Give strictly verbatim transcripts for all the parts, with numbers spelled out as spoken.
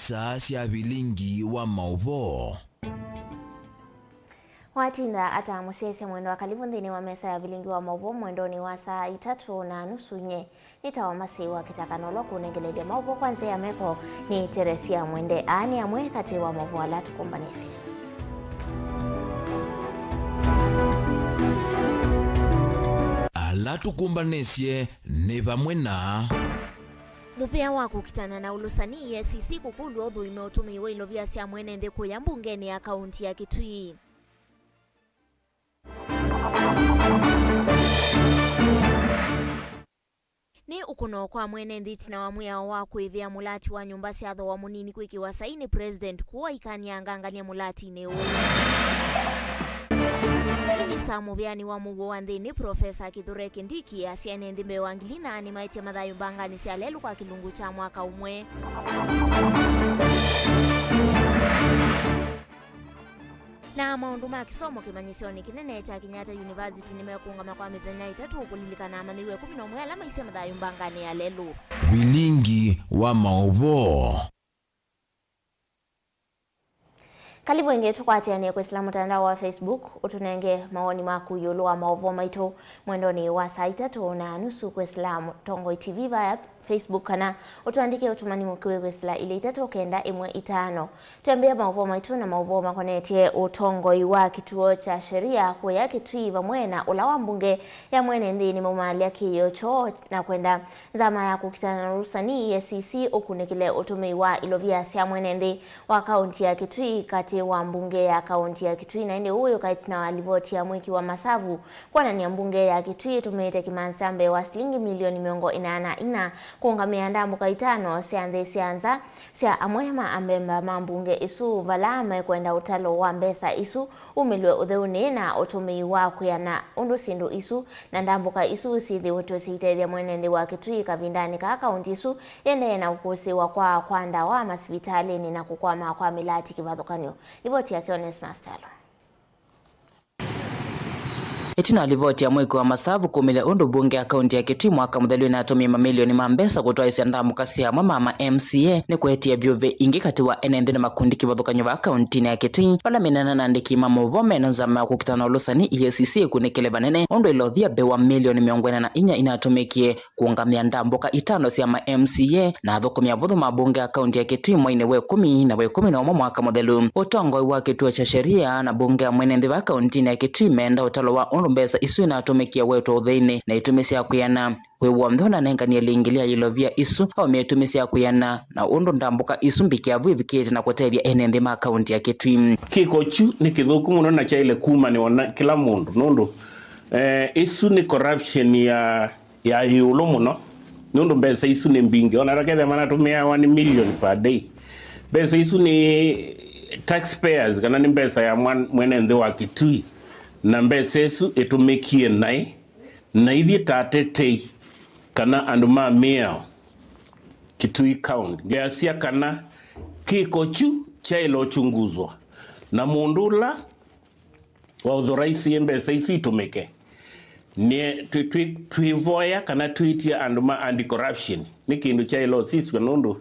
Saa sya vilingi wa maũvoo. Watinda ata mũsyaĩĩsya mwendo wa kalivũ nthĩnĩ wa mesa ya vilingi wa maũvoo mwendonĩ wa saa itatũ na nusu? Nye nĩtawa Masei wa Kĩtaka, na ũla ũkũnengelelya maũvoo kwa nzĩa ya meko nĩ Teresia Mwende. Aa nĩ amwe katĩ wa maũvoo ala tũkũmbanĩsye. Ala tũkũmbanĩsye nĩ vamwe na. Mũvĩa wa kũkitana na ũlũsani, E A C C kũkũlw'a ũthũime ũtũmĩi wa ilovia sya mwene nthĩ kũya mbungenĩ ya kaunti ya Kitui. Nĩ ũkũno kwa mwene nthĩ ĩtina wa mwĩao wa kũĩvĩa mũlati wa nyũmba sya thooa mũnini kwĩkĩwa saii nĩ President kũu aikany'a ngangany'a mũlatinĩ ũũ. Minista mũvĩanĩ wa mũuo wa nthĩnĩ, Profesa Kithure Kindiki, asya ene nthĩ mbee wa ngili ina nĩmaĩtye mathayũ mbanganĩ sya lelũ kwa kĩlungu kya mwaka ũmwe. Na maũndũ ma kĩsomo kĩmanyĩsyonĩ kĩnene kya Kenyatta University nĩmekũũngama kwa mĩthenya ĩtatũ kũlilikana amanyĩw'a ĩkũmi na ũmwe ala maisye mathayũ mbanganĩ ya lelũ. Vilingi wa maũvoo. Kalivu ĩngĩ tũkwatĩanĩe kwĩsĩla mũtandao wa Facebook, ũtũnenge mawoni maku ĩũlũ wa maũvoo maitũ mwendonĩ wa saa itatũ na nusu kwĩsĩla Mũtongoi T V vaya Facebook, kana ũtũandĩke ũtũmani mũkĩw'e kwĩsĩla ilĩ itatũ kenda ĩmwe itano. Twĩambĩa maũvoo maitũ na maũvoo makonetye ũtongoi wa kĩtuo kya sheria kũya Kitui vamwe na ũla wa mbunge ya mwene nthĩ nĩmaumaalya kĩĩo kyoo na kwenda nzama ya kũkitana na ũlũsani, E A C C, ũkunĩkĩle ũtũmĩi wa ilovia sya mwene nthĩ wa kaunti ya Kitui katĩ wa mbunge ya kaunti ya Kitui, na ĩndĩ ũũ wĩũka ĩtina wa livoti ya mwĩki wa masavu kwonany'a mbunge ya Kitui ĩtũmĩĩte kĩmanzi kya mbee wa silingi milioni mĩongo ĩna na inya kũũngamĩa ndambũka itano sya nthĩ sya nza sya amwe ma amemba ma mbunge ĩsu, vala mekwenda ũtalo wa mbesa isu umĩlw'e ũtheunĩ na ũtũmĩi wa kwĩana ũndũ syĩndũ isu na ndambũka isu syĩthĩĩtwe syĩitethya mwene nthĩ wa Kitui kavindanĩ kaa kaunti ĩsu yĩendee na kũkũsĩĩwa kwa kwa ndawa masivitalĩnĩ na kũkwama kwa mĩlati kĩvathũkany'o. Livoti yake Onesmus Kyalo. Ĩtina wa livoti ya mwĩki wa masavu kũmĩlya ũndũ mbunge ya kaunti ya Kitui mwaka mũthelu ĩnatũmĩe mamilioni ma mbesa kũtwaĩsya ndambũka sya amwe ma ma M C A, nĩkwetie vyũvĩ ingĩ katĩ wa ene nthĩ na makundi kĩvathũkany'o vaa kauntinĩ ya Kitui, vala menana na andĩki ma maũvoo mena nzama ya kũkitana na ũlũsani, E A C C ĩkunĩkĩle vanene ũndũ ĩlovia mbee wa milioni mĩongo ĩna na inya inatũmĩkie kũũngamĩa ndambũka itano sya ma M C A na athũkũmi avũthũ ma mbunge ya kaunti ya Kitui mweinĩ wa ĩkũmi na wa ĩkũmi na ũmwe mwaka mũthelu. Ũtongoi wa kĩtuo kya sheria na mbunge ya mwene nthĩ vaa kauntinĩ ya Kitui meenda ũtalo wa ũndũ mbesa isu inatũmĩkie wetwa ũtheinĩ na itumi sya kwĩana. Wĩ w'onthe ũnanenganie lingili ya ilovia isu aumie itumi sya kwĩana na ũndũ ndambũka isu mbikĩavu ivikĩte na kũtethya ene nthĩ ma kaunti ya Kitui. Kĩko kyu nĩ kĩthũku mũno na kyaĩle kumanĩwa na kĩla mũndũ nũndũ, eh, ĩsu nĩ corruption ya ya ĩũlũ mũno, nũndũ mbesa isu nĩ mbingĩ. Ona vakethĩa manatũmĩaa one million per day, mbesa isu nĩ taxpayers, kana nĩ mbesa ya mwan- mwene nthĩ wa Kitui, na mbesa ĩsu ĩtũmĩkie naĩ, na ithyĩ ta atetei kana andũ ma mĩao Kitui County, ngeasya kana kĩko kyu kyaĩle ũchunguzwa, na mũndũ ũla wa authorize mbesa isu itũmĩke. Nĩ twĩ- twĩ- twĩvoya kana twĩtye andũ ma anti corruption nĩ kĩndũ kyaĩle ũsisw'a, nũndũ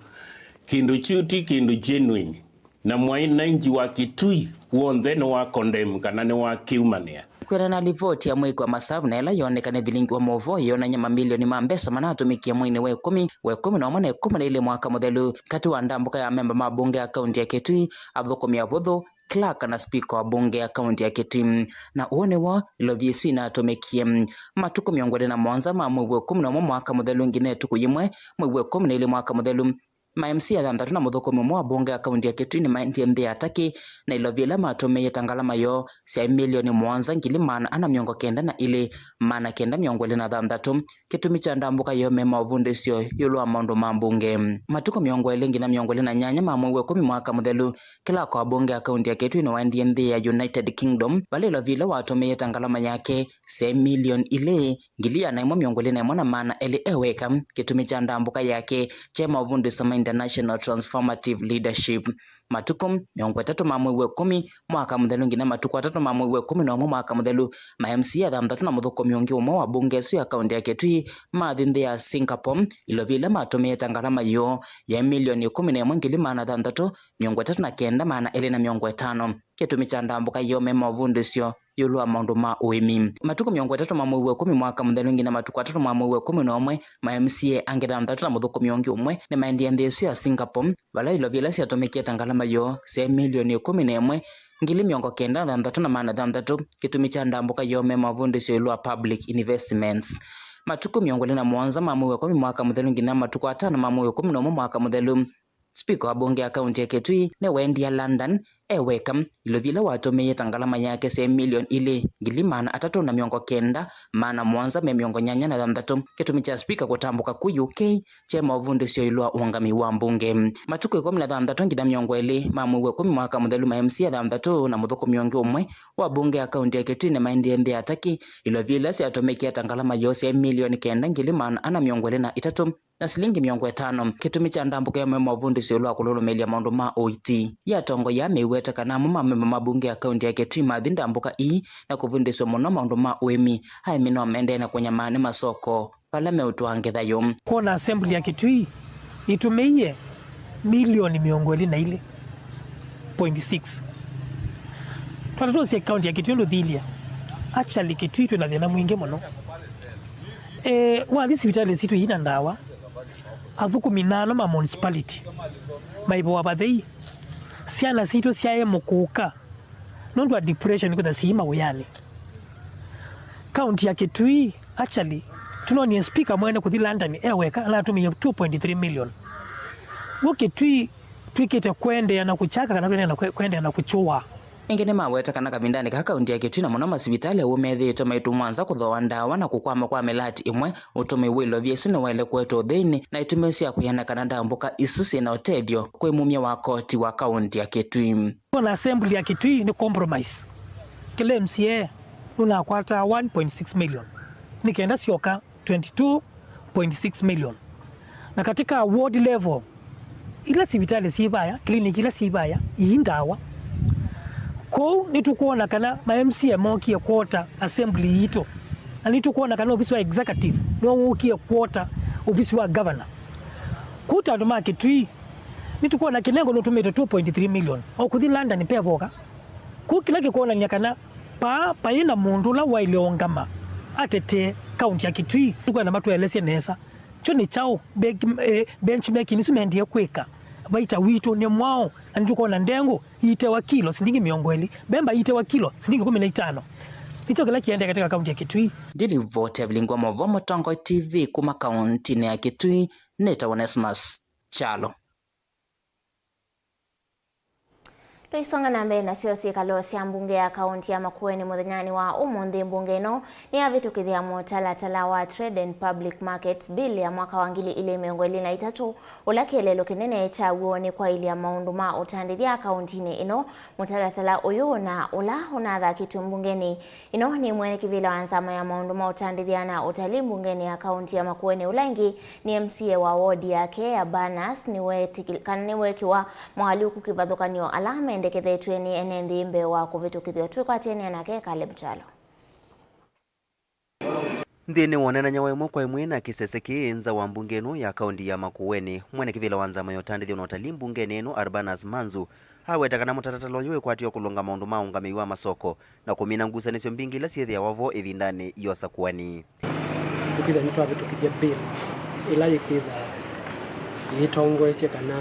kĩndũ kyu ti kĩndũ genuine, na mwananchi wa Kitui w'onthe nĩ wa condemn kana nĩ wa kĩumanĩa. Kwĩanana na livoti ya mwĩki wa masavu na ĩla yoonekane vilingi wa maũvoo yĩonany'a mamilioni ma mbesa manatũmĩkie mweinĩ wa ĩkũmi, wa ĩkũmi na ũmwe na ĩkũmi na ilĩ mwaka mũthelu katĩ wa ndambũka ya memba ma mbunge ya kaunti ya Kitui, athũkũmi avũthũ, clerk na speaker wa mbunge ya kaunti ya Kitui. Na ũũ nĩw'o ilovia isu inatũmĩkie. Matukũ mĩongo ĩlĩ na mũonza ma mwei wa ĩkũmi na ũmwe mwaka mũthelu nginya ĩtukũ yĩmwe mwei wa ĩkũmi na ilĩ mwaka mũthelu, ma M C A thanthatũ na mũthũkũmi ũmwe wa mbunge ya kaunti ya Kitui nĩmaendie nthĩ ya Turkey, na ilovia ila matũmĩie ta ngalama yoo syaĩ milioni mũonza ngili maana ana mĩongo kenda na ilĩ, maana kenda mĩongo ĩlĩ na thanthatũ. Kĩtumi kya ndambũka yoo me maũvundĩsyo ĩũlũ wa maũndũ ma mbunge. Matukũ mĩongo ĩlĩ nginya mĩongo ĩlĩ na nyanya ma mwei wa ĩkũmi mwaka mũthelu, kĩlako wa mbunge ya kaunti ya Kitui nĩwaendie nthĩ ya United Kingdom, vala ilovia ila watũmĩie ta ngalama yake syaĩ milioni ilĩ, ngili ĩana ĩmwe mĩongo ĩlĩ na ĩmwe na maana elĩ e weka. Kĩtumi kya ndambũka yake kyaĩ maũvundĩsyo ma National Transformative Leadership. Matukũ mĩongo ĩtatũ ma mwei wa ĩkũmi mwaka mũthelu nginya matukũ atatũ ma mwei wa ĩkũmi na ũmwe mwaka mũthelu, ma M C A athanthatũ na mũthũkũmi ũngĩ ũmwe wa mbunge ĩsu ya kaunti ya Kitui mathi nthĩ ya Singapore, ilovia ila matũmĩĩte ngalama yoo ya milioni ĩkũmi na ĩmwe ngili maana thanthatũ mĩongo ĩtatũ na kenda maana elĩ na mĩongo ĩtano. Kĩtumi kya ndambũka yoo me mavundĩsyo ĩũlũ wa maũndũ ma ũĩmi. Matukũ mĩongo ĩtatũ ma mwei wa ĩkũmi mwaka mũthelu nginya matukũ atatũ ma mwei wa ĩkũmi na ũmwe, ma M C A angĩ thanthatũ na mũthũkũmi ũngĩ ũmwe nĩmaendie nthĩ ĩsu ya Singapore, vala ilovia ila syatũmĩkie ta ngalama yoo syaĩ milioni ĩkũmi na ĩmwe ngili mĩongo kenda na thanthatũ na maana thanthatũ. Kĩtumi kya ndambũka yoo me mavundĩsyo ĩũlũ wa public investments. Matukũ mĩongo ĩlĩ na mũonza ma mwei wa ĩkũmi mwaka mũthelu nginya matukũ atano ma mwei wa ĩkũmi na ũmwe mwaka mũthelu, Spika wa mbunge ya kaunti ya Kitui nĩwaendie London e weka, ilovia ila watũmĩie ta ngalama yake syaĩ milioni ilĩ ngili maana atatũ na mĩongo kenda maana mũonza me mĩongo nyanya na thanthatũ. Kĩtumi kya spika kũtambũka ku U K kyaĩ mavundĩsyo ĩũlũ wa ũũngami wa mbunge. Matukũ ĩkũmi na thanthatũ nginya mĩongo ĩlĩ ma mwei wa ĩkũmi mwaka mũthelu, ma M C A thanthatũ na mũthũkũmi ũngĩ ũmwe wa mbunge ya kaunti ya Kitui nĩmaendie nthĩ ya Turkey, ilovia ila syatũmĩkie ta ngalama yoo syaĩ milioni kenda ngili maana ana mĩongo ĩlĩ na itatũ na silingi mĩongo ĩtano. Kĩtumi kya ndambũka ĩmwe mavundĩsyo ĩũlũ wa kũlũlũmĩĩlya maũndũ ma ũiiti. Yatongoia mĩweta kana amwe ma memba ma mbunge ya kaunti ya Kitui mathi ndambũka ii na kũvundĩswa mũno maũndũ ma ũĩmi. Aĩmi no maendee na kũnyamaa nĩ masoko vala meũtwaa ngetha yoo. Kwona assembly ya Kitui itũmĩie milioni mĩongo ĩlĩ na ilĩ point six. Twatũtũsya kaunti ya Kitui ndũthilye. Actually, Kitui twĩ na thĩna mwingĩ mũno. E, wathi sivitalĩ sitũ ii na ndawa, athũkũmi nano ma municipality maivũa vathei. Syana sitũ syaĩ mũkũka nũndũ wa depression kwĩtha sii mawĩanĩ. Kaunti ya Kitui, actually, tũnonie speaker mwene kũthi London e weka, anatũmĩie two point three million. W'o Kitui twĩkĩte kũendeea na kũkyaka kana tũendeea na kwe-, kũendeea na kũkyũa? Ĩngĩ nĩmaweta kana kavindanĩ kaa kaunti ya Kitui na mũno masivitalĩ awau methĩĩtwe maitũmwa nza kũthooa ndawa na kũkwama kwa mĩlati ĩmwe, ũtũmĩi wa ilovia isu nĩwaĩle kũetwa ũtheinĩ na itumi sya kwĩana kana ndambũka isu syĩ na ũtethyo kwĩ mumya wa koti wa kaunti ya Kitui. Ona assembly ya Kitui nĩ compromise. Kĩla M C A nũnakwataa one point six million nĩ kenda syoka twenty-two point six million. Na katika ward level, ila sivitalĩ syĩ vaya, clinic ila syĩ vaya, ii ndawa. Kwoou nĩtũkwona kana ma M C A mokie quarter assembly yitũ, na nĩtũkwona kana ovisi wa executive nĩw'o wũkie quarter ovisi wa governor. Kwoou ta andũ ma Kitui, nĩtũkwona Kinengo nũtũmĩte two point three million o kũthi London pevoka. Kwoou kĩla kĩkwonany'a kana paa paĩ na mũndũ ũla waĩle ũngama atetee kaunti ya Kitui, tũkwenda matũelesye nesa kyo nĩ kyaũ be-, eh, benchmarking isu mendie kwĩka vaita witũ nĩ mwaũ, na nĩtũkwona ndengũ iitewa kilo silingi mĩongo ĩlĩ, mbemba iitewa kilo silingi kũmi na itano. Nĩkyo kĩla kĩendee katika kaunti ya Kitui. Ndilivoti ya Vilingwa Movo, Mũtongoi T V kuma kauntinĩ ya Kitui, nĩtawa Onesmus Kyalo. Tũisonga na mbee nasyo syĩkalo sya mbunge ya kaunti ya Makueni mũthenyanĩ wa ũmũnthĩ, mbunge ĩno nĩyavĩtũkĩthya mũtalatala wa Trade and Public Markets Bill ya mwaka wa ngili ilĩ mĩongo ĩlĩ na itatũ, ũla kĩeleelo kĩnene kyaw'o nĩ kwaĩlya maũndũ ma ũtandĩthya kauntinĩ ĩno. Mũtalatala ũyũ na ũla ũnathakĩtw'e mbungenĩ ĩno nĩ mwene kĩvĩla wa nzama ya maũndũ ma ũtandĩthya na ũtalii mbungenĩ ya kaunti ya Makueni, ũla ĩngĩ nĩ M C A wa wodi yake ya Banas, nĩwetĩkĩ-, kana nĩwekiwa moalyũku kĩvathũkany'o ala mendekethetw'e nĩ ene nthĩ mbee wa kũvĩtũkĩthw'a. Twĩkwatĩanĩa nake Caleb Kyalo. Nthĩnĩ wa ũneenany'a wa ĩmwe kwa ĩmwe na kĩsese kĩĩ nza wa mbunge ĩno ya kaunti ya Makueni, mwene kĩvĩla wa nzama ya ũtandĩthyo na ũtalii mbungenĩ ĩno, Urbanus Manzu, aweta kana mũtalatala ũyũ wĩkwatĩwe kũlũnga maũndũ ma ũngamĩi wa masoko na kũmina ngusanĩsyo mbingĩ ila syĩthĩawa vo ĩvindanĩ ya ũsakũani. Nĩkwĩthĩa nĩtwavĩtũkĩthya bill ĩla yĩkwĩtha yĩtongoesye kana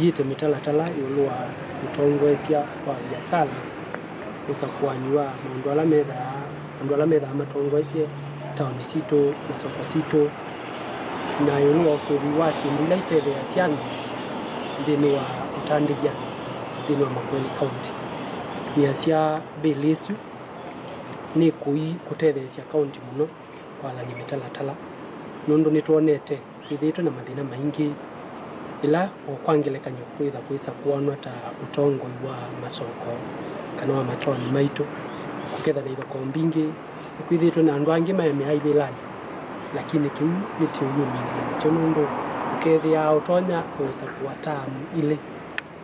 yĩte mĩtalatala ĩũlũ wa ũtongoesya wa viasala, ũsakũani wa maũndũ ala methaa, andũ ala methaa matongoesye taoni sitũ, masoko sitũ, na ĩũlũ wa ũsũvi wa syĩndũ ila itetheeasya andũ nthĩnĩ wa ũtandĩthya nthĩnĩ wa Makueni County. Nĩasya bill ĩsu nĩ kũi kũtetheesya kaunti mũno kwalany'a mĩtalatala, nũndũ nĩtwonete ĩthĩĩtwe na mathĩna maingĩ, ĩla o kwa ngelekany'o kwĩtha kwĩsa kwonwa ta ũtongoi wa masoko kana wa mataoni maitũ, kũkethana ithokoo mbingĩ nĩkwĩthĩĩtwe na andũ angĩ maemea ivĩlanĩ, lakini kĩu nĩtĩũyumĩlĩlya nakyo nũndũ Kethĩaa ũtonya kũsakũa taamu ilĩ,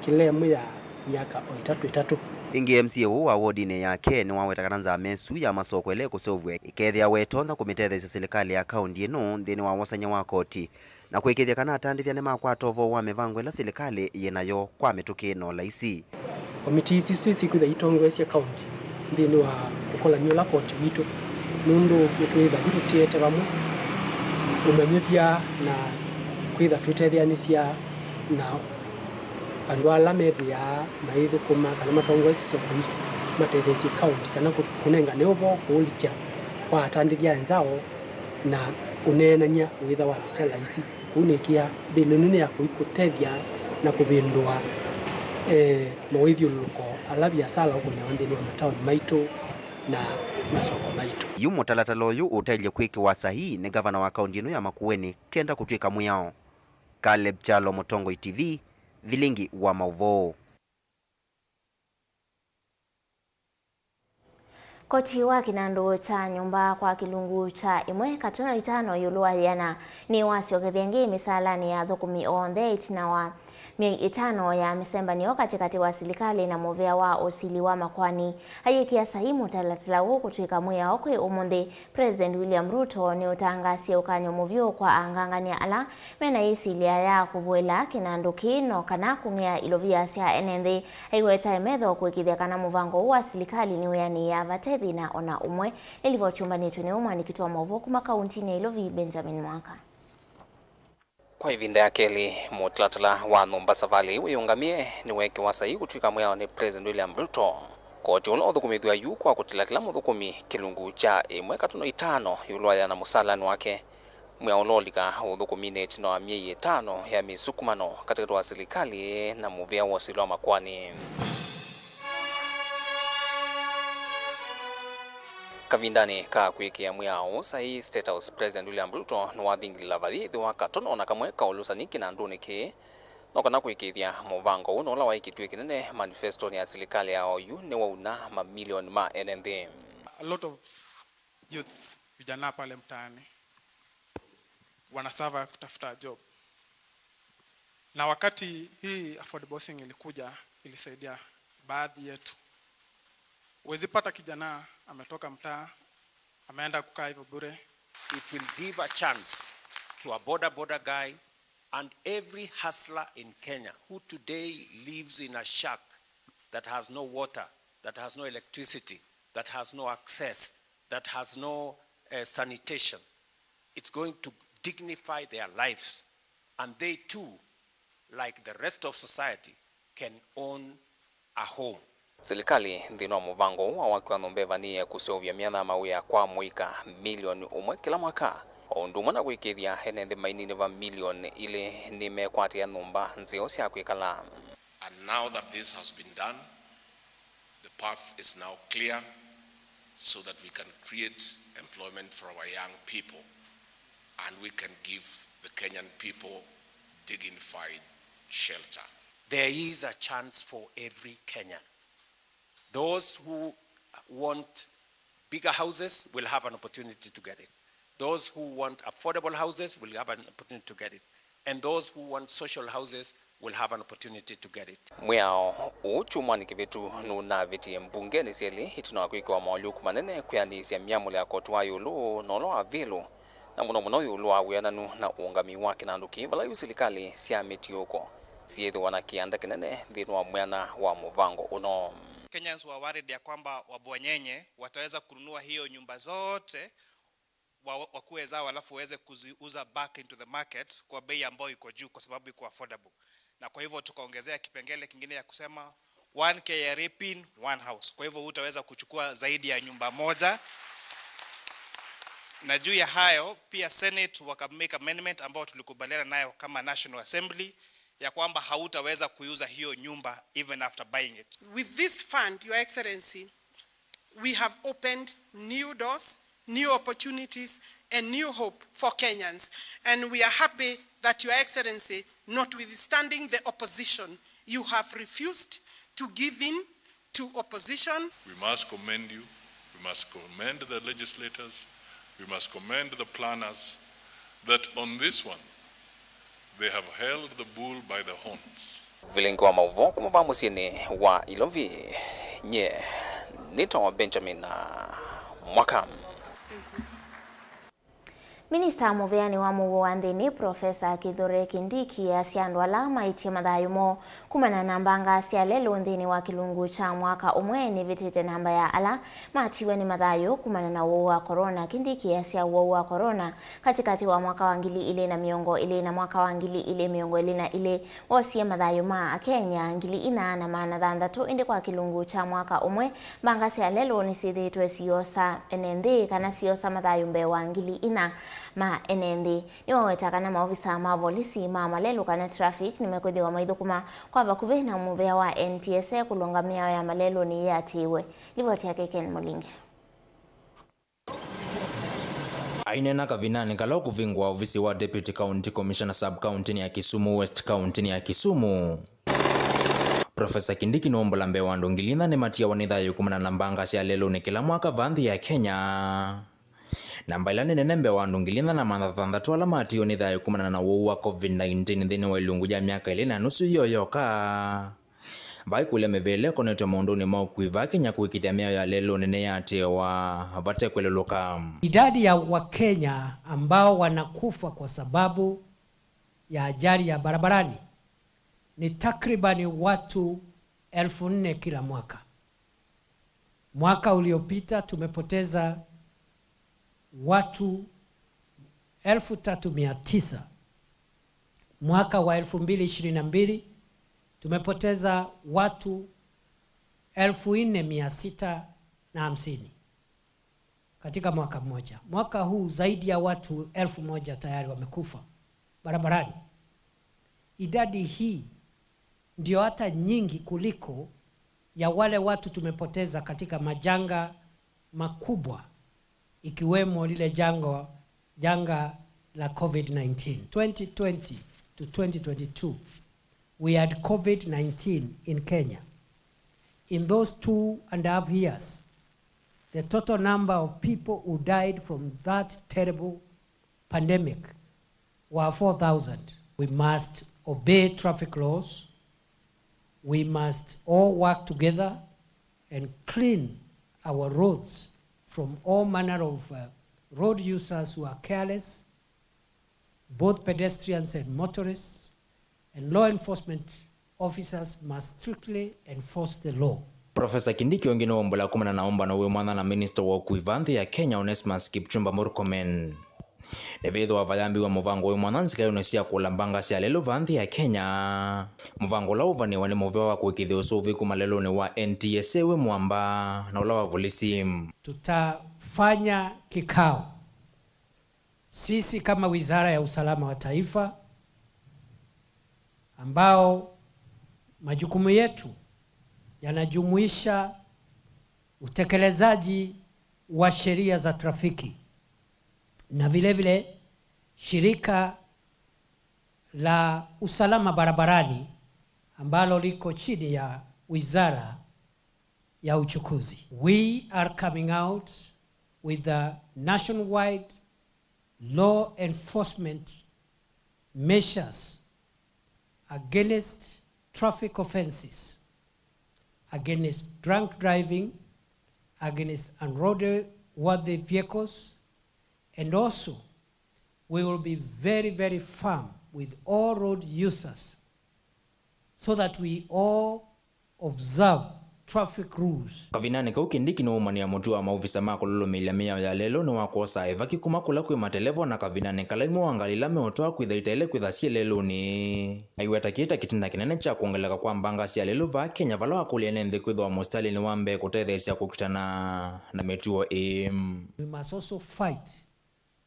kĩla ĩmwe ya myaka o ĩtatũ ĩtatũ. Ĩngĩ, M C A ũũ wa wodinĩ yake nĩwaweta kana nzama ĩsu ya masoko ĩla ĩkũseũvw'a ĩkethĩawa ĩtonya kũmĩtetheesya silikalĩ ya kaũnti ĩno nthĩnĩ wa wosany'a wa koti, na kũĩkĩĩthya kana atandĩthya nĩmakwata ũvoo wa mĩvango ĩla silikalĩ yĩ nayo kwa mĩtũkĩ na ũlaisi. Komitii isu syĩkwĩthĩwa itongoesye kaũnti nthĩnĩ wa ũkolany'a ũla koti witũ, nũndũ nĩtwĩthĩwa yu tũtiete vamwe ũmanyĩthya na kwĩthĩwa twĩtetheanĩsya na andũ ala methĩaa maithũkũma kana matongoesye soko isu, matetheesye kaũnti kana kũ-, kũnengane ũvoo kũũlikya kwa atandĩthya enzao na ũneenany'a wĩthĩwa nĩ kya laisi. Kũu nĩkĩa mbĩlĩ nene ya kũi kũtethya na kũvĩndũa, eh, mawĩthyũlũlũko ala viasala ũkũnĩawa nthĩnĩ wa mataoni maitũ na masoko maitũ. Yu mũtalatala ũyũ ũtaĩlye kwĩkĩwa saii nĩ ngavana wa kaũnti ĩno ya Makueni kenda kũtw'ĩka mwĩao. Caleb Kyalo, Mũtongoi T V, Vilingi wa Maũvoo. Koti wa kĩnandũ kya nyũmba kwa kĩlungu kya ĩmwe katono itano ĩũlũ wa yĩana nĩwasyokethya ĩngĩ mĩsaalanĩ ya athũkũmi onthe ĩtina wa myei ĩtano ya mĩsembanĩo katĩkatĩ wa silikalĩ na mũvĩa wa ũsili wa makoani. Ayĩkĩa saii mũtalatala ũũ kũtw'ĩka mwĩao kwĩ ũmũnthĩ, President William Ruto nĩũtangaasie ũkany'o mũvyũ kwa angangany'a ala mena ĩsilya ya kũvũĩla kĩnandũ kĩĩ no kana kũng'ea ilovia sya ene nthĩ. Aiweta e metho kũĩkĩĩthya kana mũvango ũũ wa silikalĩ nĩwĩanĩĩa vate thĩna o na ũmwe. Nĩ livoti yũmbanĩtw'e nĩ mũandĩki wa maũvoo kuma kaũntinĩ ya Ilovi, Benjamin Mwaka. Kwa ĩvinda ya kelĩ, mũtalatala wa nyũmba savalĩ ĩĩ wĩũngamie nĩweekĩwa saii kũtw'ĩka mwĩao nĩ President William Ruto. Koti ũla ũthũkũmĩthw'a yu kwa kũtila kĩla mũthũkũmi kĩlungu kya ĩmwe katono itano ĩũlũ wa yĩana mũsaalani wake. Mwĩao ũla ũlika ũthũkũminĩ ĩtina wa myei ĩtano ya mĩsukumano katĩkatĩ wa silikalĩ na mũvĩa wa ũsili wa makoani. Kavindanĩ ka kwĩkĩa mwĩao ũũ saii State House, President William Ruto nĩwathingilila vathi ĩthĩwa katono o na kamwe ka ũlũsani kĩnandũnĩ kĩĩ, no kana kũĩkĩĩthya mũvango ũũ na ũla waĩ kĩtuĩ kĩnene manifestonĩ ya silikalĩ ya oyu nĩwauna mamilioni ma ene nthĩ. A lot of youths, vijana pale mtaani, wanasava kutafuta job. Na wakati hii affordable housing ilikuja, ilisaidia baadhi yetu. Huwezi pata kijana ametoka mtaa, ameenda kukaa hivyo bure. It will give a chance to a boda boda guy and every hustler in Kenya who today lives in a shack that has no water, that has no electricity, that has no access, that has no, eh, sanitation. It's going to dignify their lives, and they too, like the rest of society, can own a home. Silikalĩ nthĩnĩ wa mũvango ũũ wa waki wa nyũmba ĩvanĩĩe kũseũvya myanya ya mawĩa kwa mũika milioni ũmwe kĩla mwaka, o ũndũ ũmwe na kũĩkĩĩthya ene nthĩ maininĩva milioni ilĩ nĩmekwatĩĩa nyũmba nzeo sya kwĩkala. And now that this has been done, the path is now clear so that we can create employment for our young people and we can give the Kenyan people dignified shelter. There is a chance for every Kenyan. Those who want bigger houses will have an opportunity to get it. Those who want affordable houses will have an opportunity to get it. And those who want social houses will have an opportunity to get it. Mwĩao ũũ kyumwanĩ kĩvĩtu nũnavĩtie mbungenĩ syelĩ ĩtina wa kwĩkĩwa maũlyũku manene kwĩanĩsya myamũlo ya koti wa ĩũlũ na ũla wa vilũ, na mũno mũno ĩũlũ wa wĩananu na ũũngami wa kĩnandũ kĩĩ, vala yu silikalĩ sya mĩtiũko syĩthĩwa na kĩanda kĩnene nthĩnĩ wa mwĩana wa mũvango ũno. Kenyans were worried ya kwamba wabwanyenye wataweza kununua hiyo nyumba zote wa-, wakuwe zao, alafu waweze kuziuza back into the market kwa bei ambayo iko juu kwa sababu iko affordable. Na kwa hivyo tukaongezea kipengele kingine ya kusema one K R A pin, one house. Kwa hivyo hutaweza kuchukua zaidi ya nyumba moja. Na juu ya hayo, pia Senate waka make amendment ambayo tulikubaliana nayo kama National Assembly, ya kwamba hautaweza kuiuza hiyo nyumba even after buying it. With this fund, Your Excellency, we have opened new doors, new opportunities, and new hope for Kenyans. And we are happy that, Your Excellency, notwithstanding the opposition, you have refused to give in to opposition. We must commend you. We must commend the legislators. We must commend the planners that on this one, They have held the bull by the horns. Vilingi wa maũvoo kuma va mũsyĩnĩ wa Ilovi, nyie nĩtawa Benjamin Mwaka. Minista mũvĩanĩ wa mũuo wa nthĩnĩ, Profesa Kithure Kindiki easya andũ ala maĩtye mathayũ moo kumana na mbanga sya lelũ nthĩnĩ wa kĩlungu kya mwaka ũmwe nĩvĩtĩte namba ya ala matiwe nĩ mathayũ kumana na ũwau wa corona. Kindiki easya ũwau wa corona katĩkatĩ wa mwaka wa ngili ilĩ na mĩongo ĩlĩ na mwaka wa ngili ilĩ mĩongo ĩlĩ na ilĩ wosie mathayũ ma Akenya ngili ina na maana thanthatũ, ĩndĩ kwa kĩlungu kya mwaka ũmwe, mbanga sya lelũ nĩsyĩthĩĩtwe siosa ene nthĩ kana siosa mathayũ mbee wa ngili ina ma ene nthĩ. Nĩwaweta kana maovisa ma volisi ma malelũ kana traffic nĩmekwĩthĩwa maithũkũma kwa vakuvĩ na mũvĩa wa N T S A kũlũnga mĩao ya malelũnĩ yĩatĩĩwe. Livoti yake Ken Mũlinge. Aineena kavindanĩ kala ũkũvingũa ovisi wa Deputy County Commissioner sub-county-nĩ ya Kisumu West, kauntinĩ ya Kisumu, Profesa Kindiki nũmbũla mbee wa andũ ngili ina nĩmatiawa nĩ thayũ kumana na mbanga sya lelũnĩ kĩla mwaka va nthĩ ya Kenya. Namba ĩla nĩ nene mbee wa andũ ngili ina na maana thanthatũ ala matiiwe nĩ thayũ kumana na ũwau wa covid nineteen nthĩnĩ wa ilungu ya myaka ĩlĩ na nusu ĩyo yoka. Vaikũlya mĩvĩla ĩkonetwe maũndũnĩ ma ũkui va Kenya kũĩkĩĩthya mĩao ya lelũnĩ nĩyaatĩĩwa vate kwĩlũlũka. Idadi ya Wakenya ambao wanakufa kwa sababu ya ajali ya barabarani ni takriban watu elfu nne kila mwaka. Mwaka uliopita tumepoteza watu elfu tatu mia tisa. Mwaka wa elfu mbili ishirini na mbili tumepoteza watu elfu nne mia sita na hamsini katika mwaka mmoja. Mwaka huu zaidi ya watu elfu moja tayari wamekufa barabarani. Idadi hii ndio hata nyingi kuliko ya wale watu tumepoteza katika majanga makubwa ikiwemo lile jango, janga la covid nineteen. Twenty twenty to twenty twenty-two, we had covid nineteen in Kenya. In those two and a half years, the total number of people who died from that terrible pandemic were four thousand. We must obey traffic laws. We must all work together and clean our roads from all manner of, uh, road users who are careless, both pedestrians and motorists, and law enforcement officers must strictly enforce the law. Profesa Kindiki ũngĩ nĩwaumbũla kumana na ũmbano wĩ mwanya na minista wa ũkui va nthĩ ya Kenya, Onesmus Kipchumba Murkomen. Nĩvĩthĩwa vayambĩĩwe mũvango wĩ mwanya nzikaĩonĩ sya kũla mbanga sya lelũ va nthĩ ya Kenya, mũvango ũla ũvanĩĩwe nĩ mũvea wa kũĩkĩĩthya ũsũvĩku malelũnĩ wa N T S A wĩ mũamba na ũla wa volisi. Tutafanya kikao sisi kama Wizara ya Usalama wa Taifa, ambao majukumu yetu yanajumuisha utekelezaji wa sheria za trafiki na vile vile shirika la usalama barabarani ambalo liko chini ya Wizara ya Uchukuzi. We are coming out with a nationwide law enforcement measures against traffic offenses, against drunk driving, against unroadworthy vehicles, and also we will be very, very firm with all road users so that we all observe traffic rules. Kavindanĩ kau, Kindiki nĩwaumanĩa mũtuo wa maovisa ma kũlũlũmĩĩlya mĩao ya lelũnĩ wa kwosa ĩvaki kuma kũla kwĩ mateleva, o na kavindanĩ kala imwe wa ngalĩ ila meũtwaa kwĩtha itaĩle kwĩtha syĩ lelũnĩ. Aiweta kĩĩ ta kĩtina kĩnene kya kwongeleka kwa mbanga sya lelũ vaa Kenya, vala wakũlya ene nthĩ kwĩthĩwa mũsitalĩnĩ wa mbee kũtetheesya kũkitana na mĩtuo ĩĩ. We must also fight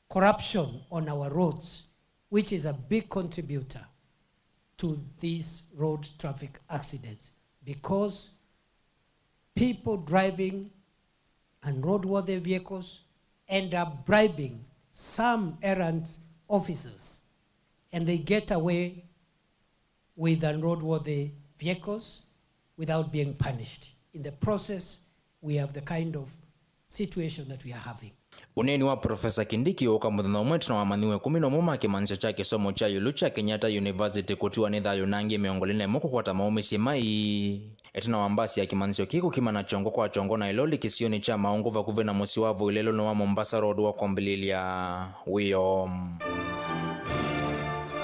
corruption on our roads, which is a big contributor to these road traffic accidents, because people driving unroadworthy vehicles end up bribing some errant officers, and they get away with unroadworthy vehicles without being punished. In the process, we have the kind of situation that we are having. Ũneeni wa Profesa Kindiki ũũka mũthenya ũmwe ĩtina wa amanyĩw'a ĩkũmi na ũmwe ma kĩmanyĩsyo kya kĩsomo kya ĩũlũ kya Kenyatta University kũtiwa nĩ thayũ na angĩ mĩongo ĩlĩ na ĩmwe kũkwata maũmĩsye mai. Ĩtina wa mbasi ya kĩmanyĩsyo kĩĩ kũkimana kyongo kwa kyongo na ĩloli kĩsionĩ kya Maungu vakuvĩ na mũsyĩ wa Voi lelũnĩ wa Mombasa Road wa kwambĩlĩlya wĩoo.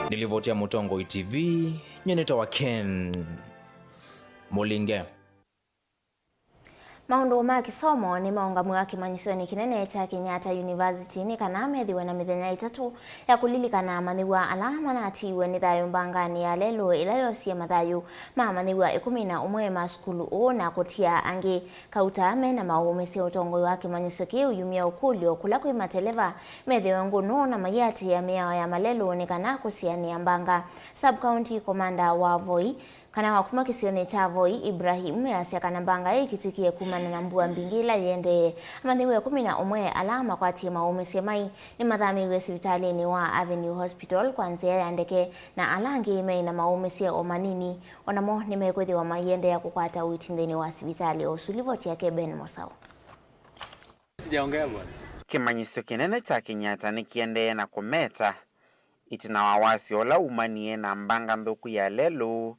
Nĩ livoti ya Mũtongoi T V, nyie nĩtawa Ken Mũlinge. Maũndũ ma kĩsomo nĩmaũngamw'a kĩmanyĩsyonĩ kĩnene kya Kenyatta University nĩ kana methĩwe na mĩthenya ĩtatũ ya kũlilikana amanyĩw'a ala manatiiwe nĩ thayũ mbanganĩ ya lelũ ĩla yosie mathayũ ma amanyĩw'a ĩkũmi na ũmwe ma sukulu ũũ na kũtia angĩ kauta me na maũũmĩsye. Ũtongoi wa kĩmanyĩsyo kĩĩ ũyumya ũkũlyo kũla kwĩ mateleva methĩwe ngũnũ na mayĩatĩĩa mĩao ya malelũ nĩ kana kũsianĩa mbanga. Sub County Commander wa Voi kana wa kuma kĩsionĩ kya Voi, Ibrahim, easya kana mbanga ĩĩ ĩkĩtĩkĩe kumana na mbua mbingĩ ĩla yĩendee. Amanyĩw'a ĩkũmi na ũmwe ala makwatie maũmĩsye mai nĩmathamĩiw'e sivitalĩnĩ wa Avenue Hospital kwa nzĩa ya ndeke, na ala angĩ maĩ na maũmĩsye o manini o namo nĩmekwĩthĩwa maiendeea kũkwata ũiiti nthĩnĩ wa sivitalĩ ũsu. Livoti yake Ben Mũsaũ. Sijaongea bwana. Kĩmanyĩsyo kĩnene kya Kenyatta nĩkĩendee na kũmeta ĩtina wa wasyo ũla umanie na mbanga nthũku ya lelũ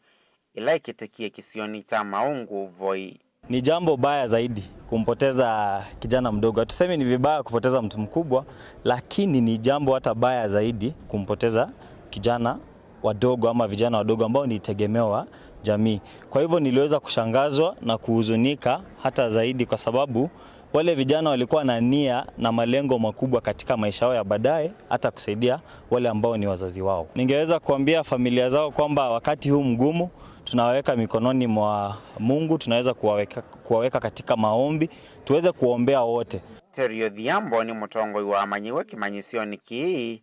ĩla ĩkĩtĩkie kĩsionĩ kya Maungu, Voi. Ni jambo baya zaidi kumpoteza kijana mdogo. Hatusemi ni vibaya kupoteza mtu mkubwa, lakini ni jambo hata baya zaidi kumpoteza kijana wadogo ama vijana wadogo ambao ni tegemeo wa jamii. Kwa hivyo niliweza kushangazwa na kuhuzunika hata zaidi kwa sababu wale vijana walikuwa na nia na malengo makubwa katika maisha yao ya baadaye, hata kusaidia wale ambao ni wazazi wao. Ningeweza kuambia familia zao kwamba wakati huu mgumu, tunawaweka mikononi mwa Mungu, tunaweza kuwaweka, kuwaweka katika maombi, tuweze kuombea wote. Terry Odhiambo nĩ mũtongoi wa amanyĩw'a kĩmanyĩsyonĩ kĩĩ,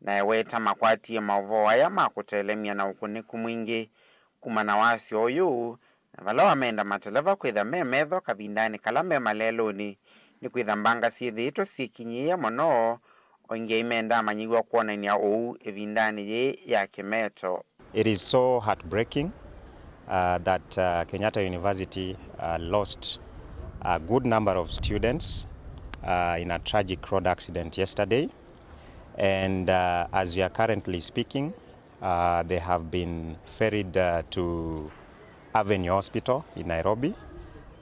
na eweta makwatie maũvoo aya ma kũtelemya na ũkunĩku mwingĩ. Kumana na wasyo ũyũ, na vala wamenda mateleva kwĩtha me metho kavindanĩ kala me malelũnĩ, nĩ kwĩtha mbanga syĩthĩĩtwe syĩkinyĩĩe mũno, o ingĩ aimenda amanyĩw'a kwonany'a ũu ĩvindanĩ yĩĩ ya kĩmeto. It is so heartbreaking, uh, that, uh, Kenyatta University, uh, lost a good number of students, uh, in a tragic road accident yesterday. And, uh, as we are currently speaking, uh, they have been ferried, uh, to Avenue Hospital in Nairobi.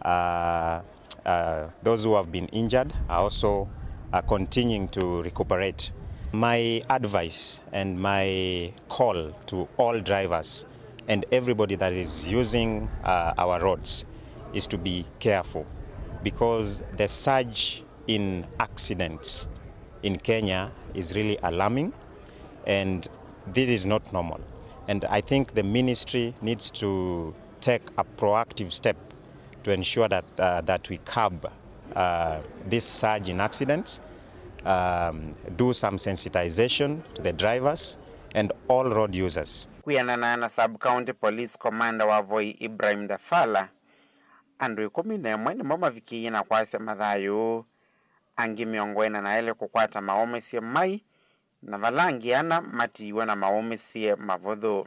Uh, uh, those who have been injured are also, uh, continuing to recuperate. My advice and my call to all drivers and everybody that is using, uh, our roads is to be careful, because the surge in accidents in Kenya is really alarming, and this is not normal. And I think the ministry needs to take a proactive step to ensure that, uh, that we curb, uh, this surge in accidents, um, do some sensitization to the drivers and all road users. Kwĩanana na Sub County Police Commander wa Voi, Ibrahim Dafala, andũ ĩkũmi na ĩmwe nĩmo mavikĩie na kwasya mathayũ, angĩ mĩongo ĩna na elĩ kũkwata maũmĩsye mai, na vala angĩ ana matiiwe na maũmĩsye mavũthũ.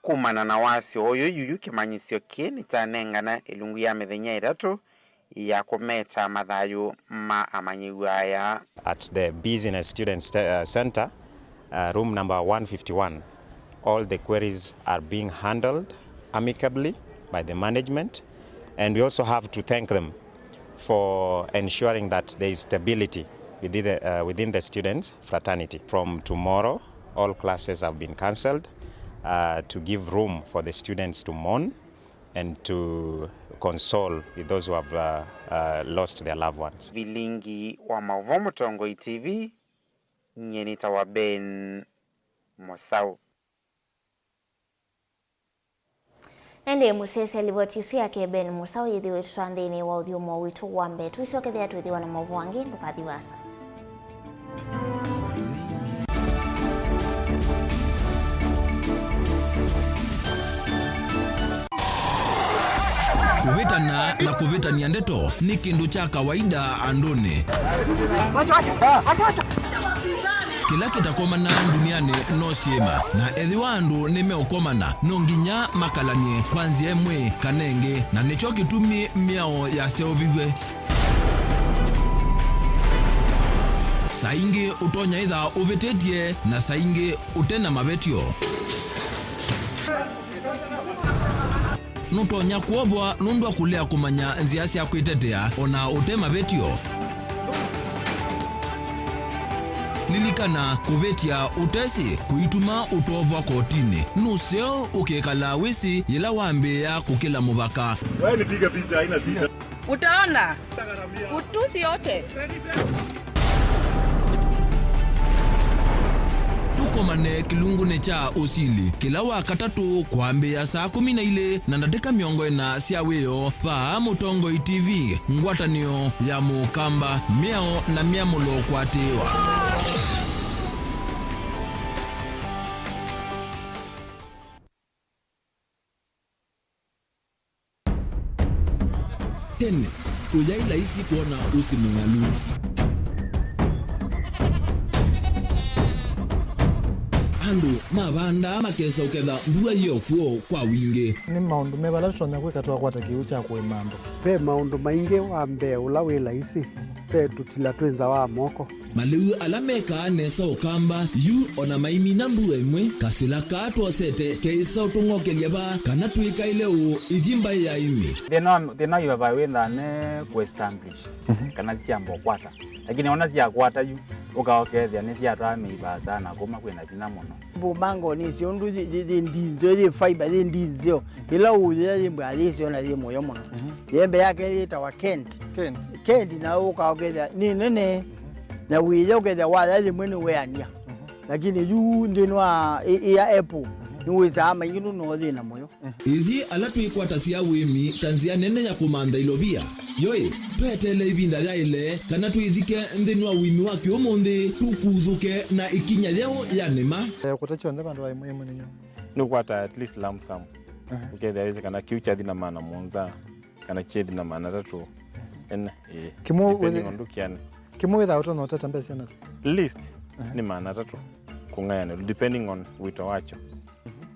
Kumana na wasyo ũyũ, yuyu kĩmanyĩsyo kĩĩ nĩkyanengana ĩlungu ya mĩthenya ĩtatũ ya kũmeta mathayũ ma amanyĩw'a aya. At the Business Students, uh, Center, uh, room number one fifty-one, all the queries are being handled amicably by the management, and we also have to thank them for ensuring that there is stability within the, uh, within the students' fraternity. From tomorrow, all classes have been cancelled, uh, to give room for the students to mourn and to console with those who have, uh, uh, lost their loved ones. Vilingi wa maũvoo Mũtongoi T V, nyie nĩtawa Ben Mũsaũ. Ĩndĩ mũsyaĩĩsya livoti ĩsu yake Ben Mũsaũ yĩthĩwe ĩtũtwaa nthĩnĩ wa ũthyũmũo witũ wa mbee. Tũisyokethĩa twĩthĩwa na maũvoo angĩ, ndũkathi vaasa. Kũvĩtana na kũvĩtany'a ndeto nĩ kĩndũ kya kawaida andũnĩ. Kĩla kĩtakomanaa ndunianĩ no syĩma, na ethĩwa andũ nĩmeũkomana, no nginya makalany'e kwa nzĩa ĩmwe kana ĩngĩ, na nĩkyo kĩtumi mĩao yaseũviw'e. Saa ingĩ ũtonya ĩtha ũvĩtĩtye, na saa ingĩ ũte na mavetyo. Nũtonya kwovwa nũndũ wa kũlea kũmanya nzĩa sya kwĩtetea o na ũte mavetyo. Lilikana, kũvĩtya ũtesĩ kũituma ũtovwa kotinĩ. Nũseo ũkĩkalaa wĩsĩ yĩla wambĩĩa kũkĩla mũvaka. Wewe nipige picha, haina shida. Utaona utusi yote. Tũkomane kĩlungunĩ kya ũsili kĩla wa katatũ kwambĩĩa saa kũmi na ilĩ na ndatĩka mĩongo ĩna sya wĩoo vaa Mũtongoi T V, ngwatanĩo ya Mũkamba, mĩao na myamũlo kũatĩĩwa. Tene, ũyaĩ laisi kwona ũsĩ mũng'alu. Andũ mavandaa makesa ũketha mbua yĩ o kw'o kwa wingĩ. Nĩ maũndũ meva ala tũtonya kwĩka twakwata kĩw'ũ kya kũĩma andũ? Ve maũndũ maingĩ. Wa mbee ũla wĩ laisi, ve tũtila twĩ nza wa moko. Malĩu ala mekaa nesa Ũkamba yu o na maimina mbua ĩmwe, kasĩla kaa twosete keĩsa ũtũng'okelya vaa kana twĩkaĩle ũũ ithi mbaĩ ya ĩmĩ. Thĩna wa, thĩna wa ivavai wĩthaa ne kũ establish, mhm, kana syamba ũkwata. Lakini ona syakwata yu, ũka ũkethĩa nĩsyatwaa mĩivaa sana kuma kwĩna vinya mũno. Mbumangoni icio ũndũ yĩ, yĩ, yĩ ndinzeo, yĩ fiber, yĩ ndinzeo. Ĩla ũyĩa yĩ mbwa yĩsyo na yĩ mũyo mũno. Mhm. Yembe yake yĩtawa Kent. Kent. Kent na ũka ũkethĩa nĩ nene. Mhm. Na wĩya ũkethĩa waya yĩmwe nĩ weania. Mhm. Lakini yu nthĩnĩ wa ĩ, ĩ ya Apple, mhm, nĩ wĩsaa maingĩ nũno thĩna mũyo. Ĩthyĩ ala twĩkwatasya ũĩmi ta nzĩa nene ya kũmantha ilovia, yoĩ, tweteele ĩvinda yaĩle kana twĩthike nthĩnĩ wa ũĩmi wa kĩũmũnthĩ, tũkuthũke na ĩkinya yeũ ya nĩma. Eh, kũta kyonthe vandũ va ĩmwe ĩmwe nĩ nyũmũ. Nĩũkwata at least lump sum. Aha. Ũkethĩa wĩsĩ kana kĩu kyathi na maana mũonza, kana kyethi na maana atatũ. Ene, ĩĩ. Kĩmwe depending wĩthĩ-, on ndũkĩane. Kĩmwe wĩthaa ũtonya ũtata mbesa na? Least, aha, nĩ maana atatũ kũng'ayanĩlwa, depending on wĩto wakyo.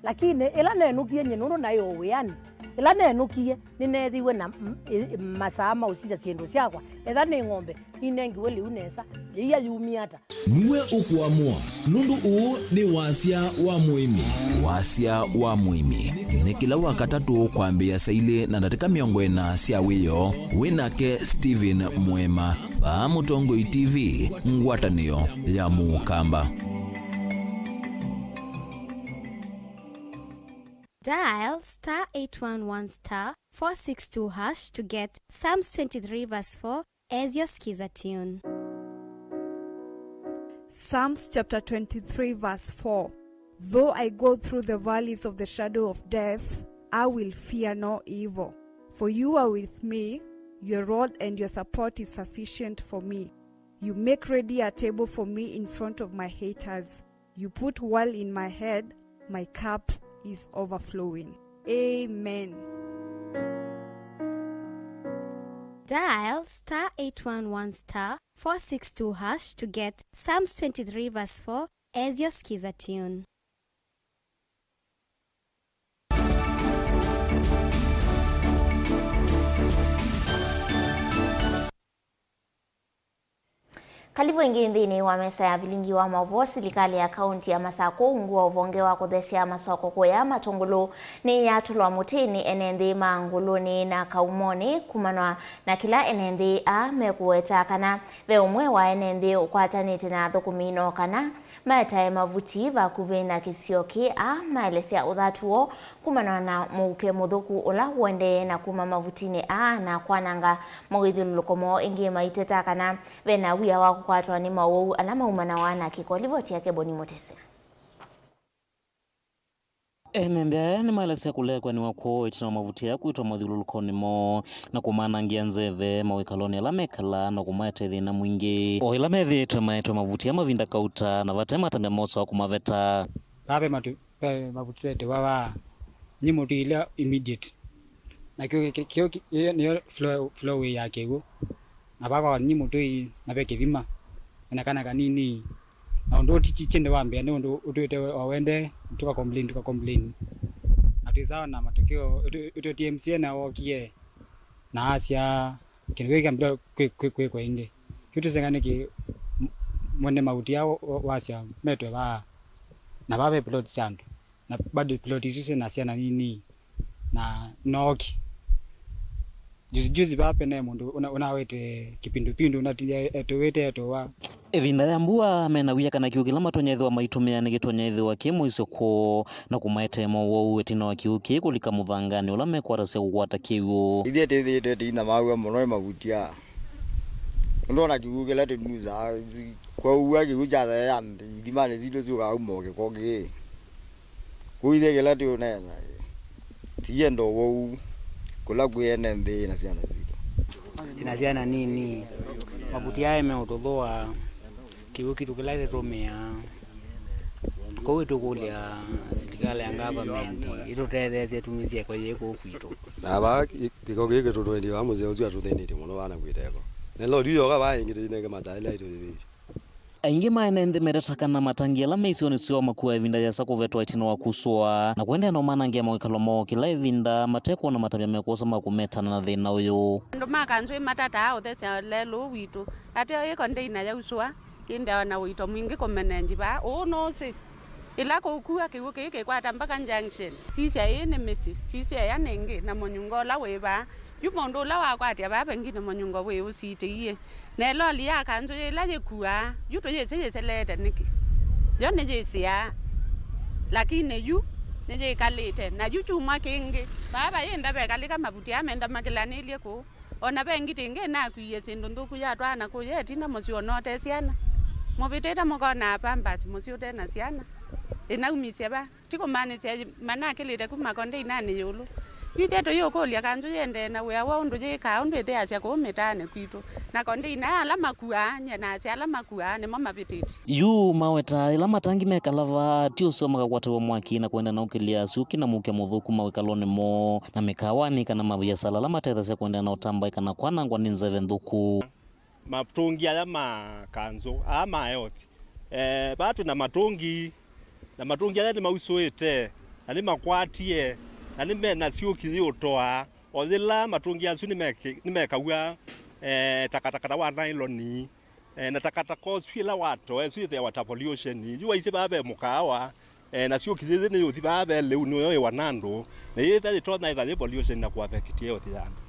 Lakini ĩla nenũkie nyie nũndũ naĩ o wĩanĩ, ĩla nenũkie nĩneethiwe na m-, ĩ-, masaa ma ũsisya syĩndũ syakwa. Etha nĩ ng'ombe, ninengiwe lĩu nesa, yĩia yumie ata? Nĩwe ũkũamũa, nũndũ ũũ nĩ wasya wa mũĩmi. Wasya wa mũĩmi nĩ kĩla wa katatũ kwambĩĩa saa ilĩ na ndatĩka mĩongo ĩna sya wĩoo, wĩ nake Stephen Mwema, vaa Mũtongoi T V, ngwatanĩo ya Mũkamba. Dial star eight one one star four six two hash to get Psalms twenty-three verse four as your skiza tune. Psalms chapter twenty-three verse four. Though I go through the valleys of the shadow of death, I will fear no evil, for you are with me, your rod and your support is sufficient for me. You make ready a table for me in front of my haters. You put oil in my head, my cup is overflowing. Amen. Dial star eight one one star four six two hash to get Psalms twenty-three verse four as your skiza tune. Kalĩvu ĩngĩ nthĩnĩ wa mesa ya vilingi wa maũvoo. Silikalĩ ya kaunti ya Masakũ ungu wa ũvonge wa kũthesya masoko kũya Matũngũlũ nĩyatũlwa mũtĩnĩ ene nthĩ ma Ngũlũnĩ na Kaumonĩ, kumanwa na kĩla ene nthĩ aa mekũweta kana ve ũmwe wa ene nthĩ ũkwatanĩte na athũkũmi no kana maetae mavuti vakuvĩ na kĩsio kĩĩ. Aa maelesya ũthatu woo kumana na mũuke mũthũku ũla ũendee na kuma mavutinĩ aa na kwananga mawĩthyũlũlũko moo, ĩngĩ maiteta kana ve na wia wa kũkwatwa nĩ mawau ala maumanawa na kĩko. Livoti yake Boni Mutese. Ene nthĩ aya nĩmaelesya kũlea kũeanĩwa kwoo ĩtina wa mavuti aya kwĩtwa mathyũlũlũkonĩ moo na kũmanangĩa nzeve mawĩkalonĩ ala mekalaa na kũmaete thĩna mwingĩ. O ĩla methĩĩtwe maetwe mavuti aa mavinda kauta na vate matambya mosawa kũmaveta. Vaa ve matu-, ve mavuti twetewa vaa nyimũ tũilya immediate. Na kĩu kĩ-, kĩu kĩ-, ĩyo nĩyo flow, flow way ya kĩw'ũ. Na vakwa nyimũ tũi na ve kĩthima. Ena kana kanini. Na ũndũ ũũ ti, ti kyende wa mbĩa, nĩ ũndũ ũtwĩte o wende, tũka complain, tũka complain. Na twĩ sawa na matokeo, ũtwĩ-, ũtwĩtie M C A na wokie. Na asya, kĩndũ kĩu kĩambĩlĩlya kwĩ-, kwĩ-, kwĩkwa ĩngĩ. Yu tũsenga nĩkĩ m-, Mwene mavuti aa wa-, wa-, wasya metwe vaa, na vaa ve plot sya andũ, na bado plot isu syĩ na syana nini, na nooki. Juzi juzi vaa pene mũndũ ũna-, ũnawete kĩpindupindu, ũnatinda etũwĩte etũwa. Ĩvinda ya mbua, mena wia kana kĩw'ũ kĩla matonya ĩthĩwa maitũmĩa nĩkĩtonya ĩthĩwa kĩ mũisyo kwoo, na kũmaetee mowau ĩtina wa kĩw'ũ kĩĩ kũlika mũthanganĩ ũla mekwatasya kũkwata kĩw'ũ. Ithyĩ tĩthĩĩtwe tĩinamaw'a mũno nĩ mavuti aa. Nũndũ ona kĩw'ũ kĩla tĩnusaa, kwaua kĩw'ũ kyatheea nthimanĩ sitũ syũkaa uma o kĩko kĩĩ. Kũu ithyĩ kĩla tũũneena, tienda ũwau kũla kwĩ ene nthĩ na syana sitũ. Twĩ na syana nini, mavuti aa meũtũthũa kĩw'ũ kitũ kĩla tũtũmĩaa. Kwoou ĩtũkũlya silikalĩ ya ngavamenti ĩtũtetheesye tumĩsye ĩko yĩĩ kũu kwitũ. Na vaa kĩ-, kĩko kĩĩ kĩtũtũendie vaa mũseo ũsu atũthĩnĩtye mũno vaa na kwĩteko. Na loli yoka vaa ĩngĩ tũinenge mataĩla itũyĩvĩvye. Aingĩ ma ene nthĩ meteta kana matangi ala me isionĩ syoo makuaa ĩvinda yĩasa kũvetwa ĩtina wa kusũa, na kũendeea na ũmanangĩa mawĩkalo moo kĩla ĩvinda matekwona matambya mekwosa ma kũmetana na thĩna ũyũ. Andũ ma Kanzũi matataa ũthesya lelũ witũ, ateo ĩ kondeina yausũa, yĩthĩawa na ũito mwingĩ kũmenenji vaa. Ũũ nũsĩ, ĩla kũkua kĩw'ũ kĩĩ kĩkwata mpaka junction, sisya ĩĩ nĩ mĩsyĩ, sisya ĩya nĩ ĩngĩ, na mũnyungo ũla wĩ vaa. Yu mũndũ ũla wakwatya vaa pengine mũnyungo wĩ ũsitĩie. Na ĩloli ya Kanzũi ĩla yĩkuaa, yu tũyĩsĩ yĩseleete nĩkĩ? Yo nĩyĩsĩaa, lakini yu nĩyĩkalĩte, na yu kyumwa kĩngĩ. Vaa vayĩnda vekalĩka mavuti aa menthamakĩlanĩlye kũu. O na ve ngitĩ ĩngĩ ĩnakwie syĩndũ nthũku yatwaa na kũya ĩtina mũsyĩ o na ũte syana. Mũvĩtĩte mũkonaa pampers mũsyĩ ũte na syana. Ĩnaumisye va? Ti kũmaanisya manakĩlĩte kuma kondeinanĩ ĩũlũ. Yu ithyĩ tũyĩũkũlya Kanzũi yĩendee na wĩa woo ũndũ yĩkaa ũndũ ĩthĩasya kũu mĩtaanĩ kwitũ. Na kondeina ala makuaa, nyie nasya ala makuaa nĩmo mavĩtĩtye. Yu mawetaa ĩla matangi mekala vaa ti ũseo makakwatĩw'a mwaki na kũendeea na ũkĩlya syũki na mũuke mũthũku mawĩkalonĩ moo na mĩkaawanĩ kana maviasala ala matethasya kũendeea na ũtambaĩka na kwanangwa nĩ nzeve nthũku. Matũngi aya ma kanzũ, aa ma health. Eh, vaa twĩ na matũngi, na matũngi aya nĩmausũĩte, na nĩmakwatie, na nĩmena syũki yĩũtoa. O yĩla matũngi asu nĩmeki-, nĩmekaw'a, eh, takataka wa nailoni, eh, na takataka ũsu ĩla watoa, ĩsu ĩthĩawa ta pollution. Yu waisye vaa ve mũkaawa, Eh, na syũki yĩĩ nĩyũthi vaa ve lĩu nĩyo ĩwa na andũ, na yĩĩtha yĩtonya ĩtha yĩ pollution na kũaffect health ya andũ.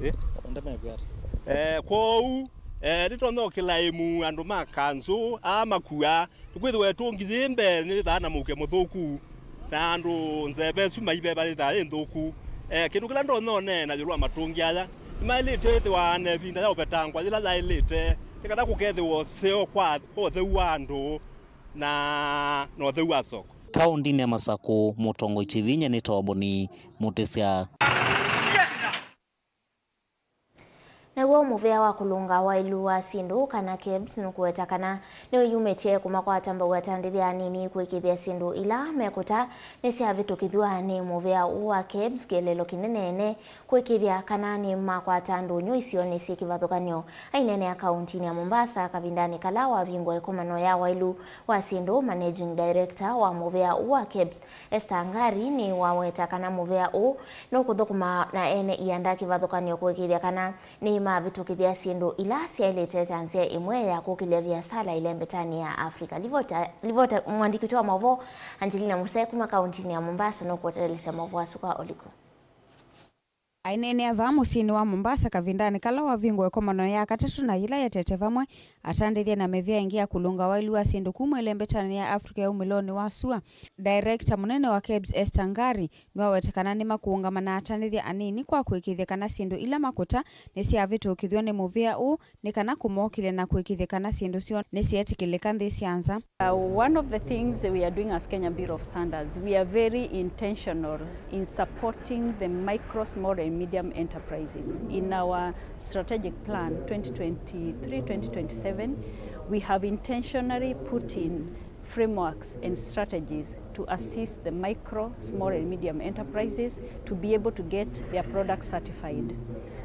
Eh? Enda mekwata. Eh, kwoou, eh, nĩtonya ũkĩla ĩmu andũ ma kanzũ, aa makuaa, nĩkwĩthĩwa ĩtũngi yĩĩ mbee nĩyĩthaa na mũuke mũthũku, na andũ nzeve ĩsu maiveva yĩthaa yĩ nthũku. Eh, kĩndũ kĩla ndonya ũneena ĩũlũ wa matũngi aya, nĩmaĩlĩte ĩthĩwa na ĩvinda ya ũvetangwa yĩla yaĩlĩte, nĩ kana kũkethĩwa ũseo kwa, kwa ũtheu wa andũ na, na ũtheu wa soko. Kaũndĩnĩ ya Masakũ, Mũtongoi T V nyie nĩtawa Boni Mũtĩsya. Naw'o mũvĩa wa kũlũnga waĩlu wa syĩndũ kana KEBS nũkũweta kana nĩwĩyumĩtye kũmakwata mbau atandĩthya anini kũĩkĩĩthya syĩndũ ila mekũta nĩsyavĩtũkĩthw'a nĩ mũvĩa ũũ wa KEBS kĩeleelo kĩnenene kũĩkĩĩthya kana nĩmakwata ndũnyũ isionĩ syĩ kĩvathũkany'o. Aineenea kaũntĩnĩ ya Mombasa kavindanĩ kala wavingũa ĩkomano ya waĩlu wa syĩndũ, Managing Director wa mũvĩa ũũ wa KEBS, Esther Ngari, nĩwaweta kana mũvĩa ũũ nũkũthũkũma na ene ianda kĩvathũkany'o kũĩkĩĩthya kana nĩmavĩtũkĩthya syĩndũ ila syaĩlĩte ta nzĩa ĩmwe ya kũkĩlya viasala ĩlembetanĩ ya Africa. Livota, livota, mwandĩki witũ wa maũvoo Angelina Musee kuma kaũntĩnĩ ya Mombasa nũkũtelesya maũvoo asu kwa ũliku. Aineenea vaa mũsyĩnĩ wa Mombasa kavindanĩ kala wavingũa ĩkomano ya katatũ na yĩla yetete vamwe atandĩthya na mĩvĩa ĩngĩ ya kũlũnga waĩlu wa syĩndũ kuma ĩlembetanĩ ya Africa ya umĩlonĩ wa sua, director mũnene wa KEBS Esther Ngari nĩwaweta kana nĩmakũũngama na atandĩthya anini kwa kũĩkĩĩthya kana syĩndũ ila makũta nĩsyavĩtũkĩthw'a nĩ mũvĩa ũũ nĩ kana kũmokĩlya na kũĩkĩĩthya kana syĩndũ syoo nĩsyeetĩkĩlĩka nthĩ sya nza. Uh, one of the things that we are doing as Kenya Bureau of Standards, we are very intentional in supporting the micro, small and medium enterprises. In our strategic plan twenty twenty-three twenty twenty-seven, we have intentionally put in frameworks and strategies to assist the micro, small and medium enterprises to be able to get their products certified.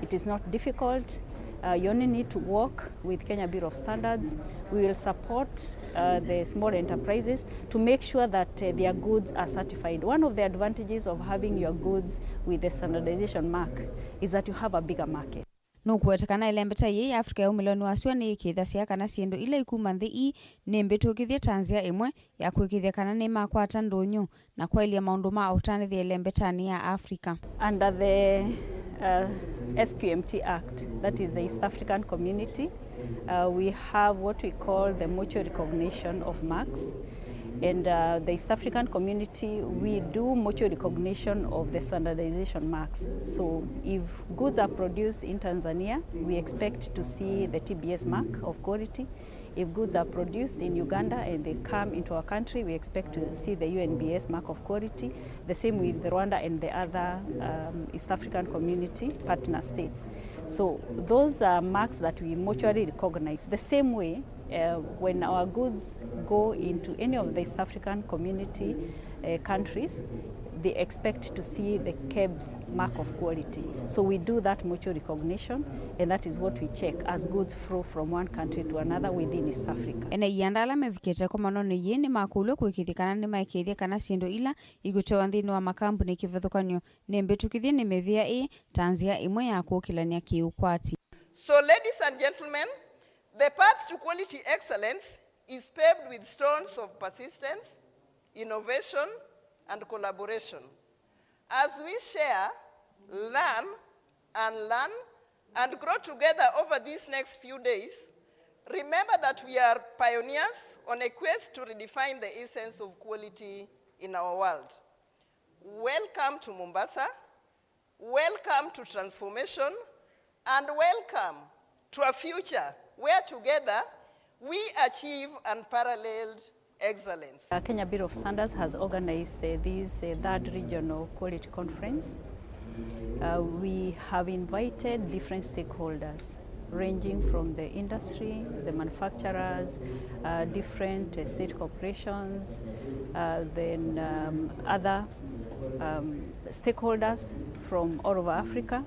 It is not difficult. Uh, you only need to work with Kenya Bureau of Standards. We will support, uh, the small enterprises to make sure that, uh, their goods are certified. One of the advantages of having your goods with the standardization mark is that you have a bigger market. Nũkũweta kana ĩlembeta yĩĩ ya Africa ya umĩlo nĩ wa sua nĩyĩkĩĩthasya kana syĩndũ ila ikuma nthĩ ii nĩ mbĩtũkĩthye ta nzĩa ĩmwe ya kũĩkĩĩthya kana nĩmakwata ndũnyũ na kwaĩlya maũndũ ma ũtanĩthya ĩlembetanĩ ya Africa. Under the uh, S Q M T Act, that is the East African Community, uh, we have what we call the mutual recognition of marks. And uh, the East African Community, we do mutual recognition of the standardization marks. So if goods are produced in Tanzania, we expect to see the T B S mark of quality. If goods are produced in Uganda and they come into our country, we expect to see the U N B S mark of quality. The same with Rwanda and the other um, East African Community partner states. So those are marks that we mutually recognize. The same way, uh, when our goods go into any of the East African Community uh, countries, they expect to see the kebs mark of quality. So we do that mutual recognition, and that is what we check as goods flow from one country to another within East Africa. Ene ianda ala mevikĩte ĩkomanonĩ yĩĩ nĩmakũlw'e kũĩkĩĩthya kana nĩmaĩkĩĩthye kana syĩndũ ila ikũtewa nthĩnĩ wa makambunĩ kĩvathũkany'o nĩ mbĩtũkĩthye nĩ mĩvĩa ĩĩ ta nzĩa ĩmwe ya kũkĩlany'a kĩũkwati. So, ladies and gentlemen, the path to quality excellence is paved with stones of persistence, innovation, and collaboration. As we share, learn, unlearn, and grow together over these next few days, remember that we are pioneers on a quest to redefine the essence of quality in our world. Welcome to Mombasa. Welcome to transformation and welcome to a future where together we achieve unparalleled excellence. Uh, Kenya Bureau of Standards has organized uh, this uh, third regional quality conference. Uh, we have invited different stakeholders ranging from the industry, the manufacturers, uh, different uh, state corporations, uh, then um, other um, stakeholders from all over Africa.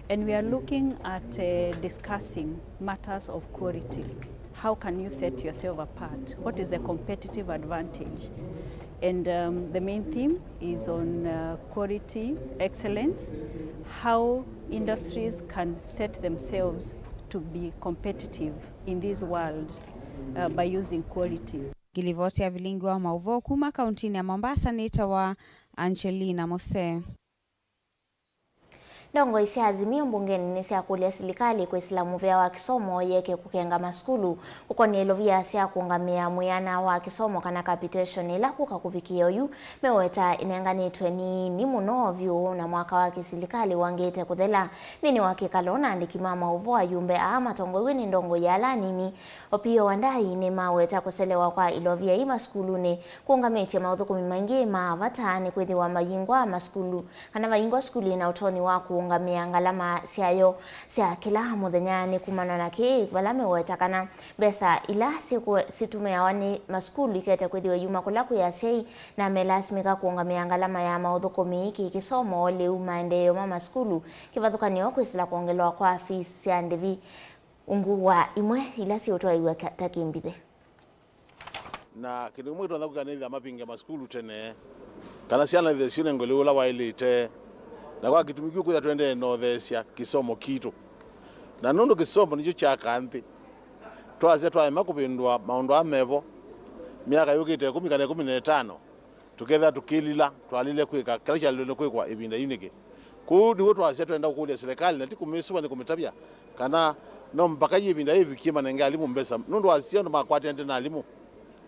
And we are looking at uh, discussing matters of quality. How can you set yourself apart? What is the competitive advantage? And um, the main theme is on uh, quality excellence, how industries can set themselves to be competitive in this world uh, by using quality. Ngilivoti ya vilingi wa maũvoo kuma kauntinĩ ya Mombasa nĩtawa Angelina Mose. Ndongoi sya Azimio mbungenĩ nĩsyakũlya silikalĩ kwĩsĩla mũvĩa wa kĩsomo yĩeke kũkenga masukulu ũkonĩa ilovia sya kũũngamĩa mwĩana wa kĩsomo kana capitation ĩla kũka kũvikĩa oyu meweta ĩnenganĩtwe nini mũno vyũ na mwaka wa kĩsilikalĩ ũangĩte kũthela. Nthĩnĩ wa kĩkalo na andĩki ma maũvoo, ayumbe aa matongoew'e nĩ ndongoi ya ala anini, Opiyo Wandayi, nĩmaweta kũselewa kwa ilovia ii masukulunĩ kũũngamĩtye maũthũkũmi maingĩ ma vata, nĩkwĩthĩwa mayingwa masukulu kana vayingwa sukulu ĩna ũtonyi wa kũũngamĩa ngalama syayo sya kĩla mũthenya. Nĩ kumana na kĩĩ vala meweta kana mbesa ila syĩkũ-, situmiawa nĩ masukulu ikete kwĩthĩwa yuma kũla kwĩ asyai na melasimĩka kũũngamĩa ngalama ya maũthũkũmi kĩ kĩsomo, lĩu, maendeeo ma masukulu, kĩvathũkany'o kwĩsĩla kwongelwa kwa fees sya ndĩvi ungu wa imwe ila siũtwaĩw'a ta kĩmbithĩ. Na kĩndũ kĩmwe kĩtonya kwĩka nĩ ĩthĩa mavinge masukulu tene, kana syana ithĩe syonengwe lĩu ũla waĩlĩte. Na kwa kĩtumi kĩu kwĩtha tũendee na ũtheesya kĩsomo kitũ. Na nũndũ kĩsomo nĩkyo kyakaa nthĩ, twasya twaema kũvĩndũa maũndũ aa mevo, myaka yũkĩte ĩkũmi kana ĩkũmi na ĩtano, tũkethĩa tũkĩlila, twalile kwĩka kĩla kyaĩlĩtwe nĩ kwĩkwa ĩvinda yu nĩkĩ? Kũu nĩw'o twasya twenda kũkũlya silikalĩ, na ti kũmĩsũva, nĩ kũmĩtavya kana no mpaka yu ĩvinda yĩvikie manenge alimũ mbesa, nũndũ wa syĩndũ makwatanĩte na alimũ.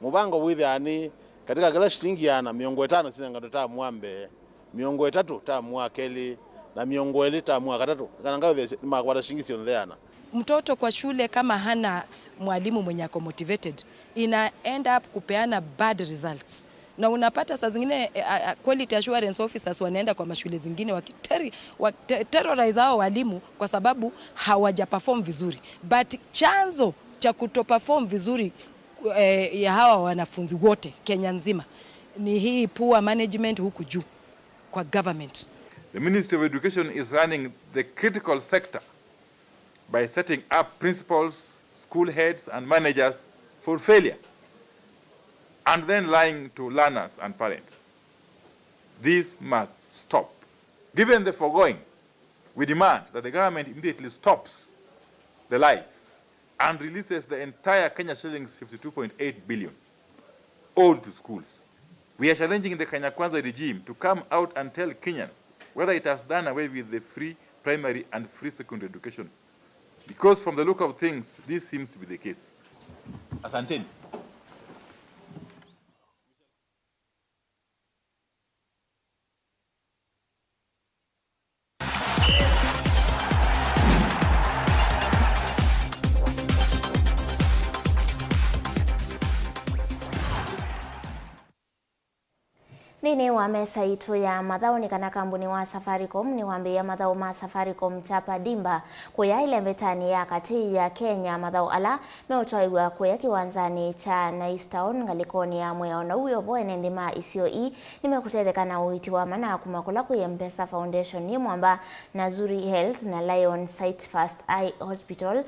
Mũvango wĩthĩaa nĩ katĩka kĩla shilingi ĩana, mĩongo ĩtano sinenganwe tamu wa mbee, mĩongo ĩtatũ tamu wa kelĩ, na mĩongo ĩlĩ tamu wa katatũ, kana ngathesye nĩmakwata shilingi syonthe ĩana. Mtoto kwa shule kama hana mwalimu mwenye ako motivated, ina end up kupeana bad results. Na unapata saa zingine eh, ah, ah, quality assurance officers wanaenda kwa mashule zingine wakiteri-, wa-, te-, terrorize hao walimu kwa sababu hawaja perform vizuri. But chanzo cha kuto perform vizuri eh, ya hawa wanafunzi wote Kenya nzima ni hii poor management huku juu kwa government. The Ministry of Education is running the critical sector by setting up principals, school heads and managers for failure and then lying to learners and parents. This must stop. Given the foregoing, We demand that the government immediately stops the lies and releases the entire Kenya shillings fifty-two point eight billion owed to schools. We are challenging the Kenya Kwanza regime to come out and tell Kenyans whether it has done away with the free primary and free secondary education. Because from the look of things, this seems to be the case. Asanteni. Nthĩnĩ wa mesa itũ ya mathaũ nĩ kana kambuni wa Safaricom nĩwambĩĩa mathaũ ma Safaricom Chapa Dimba kũya ĩlembetanĩ ya katĩ ya Kenya, mathaũ ala meũtwaĩw'a kũya kĩwanzanĩ kya Nice Town ngalĩkonĩ ya mwĩao. Na ũu wĩ o vo, ene nthĩ ma isio ii nĩmekũtetheka na ũiiti wa mana kuma kũla kwĩ M-Pesa Foundation yĩ mwamba na Zuri Health na Lion Sight First Eye Hospital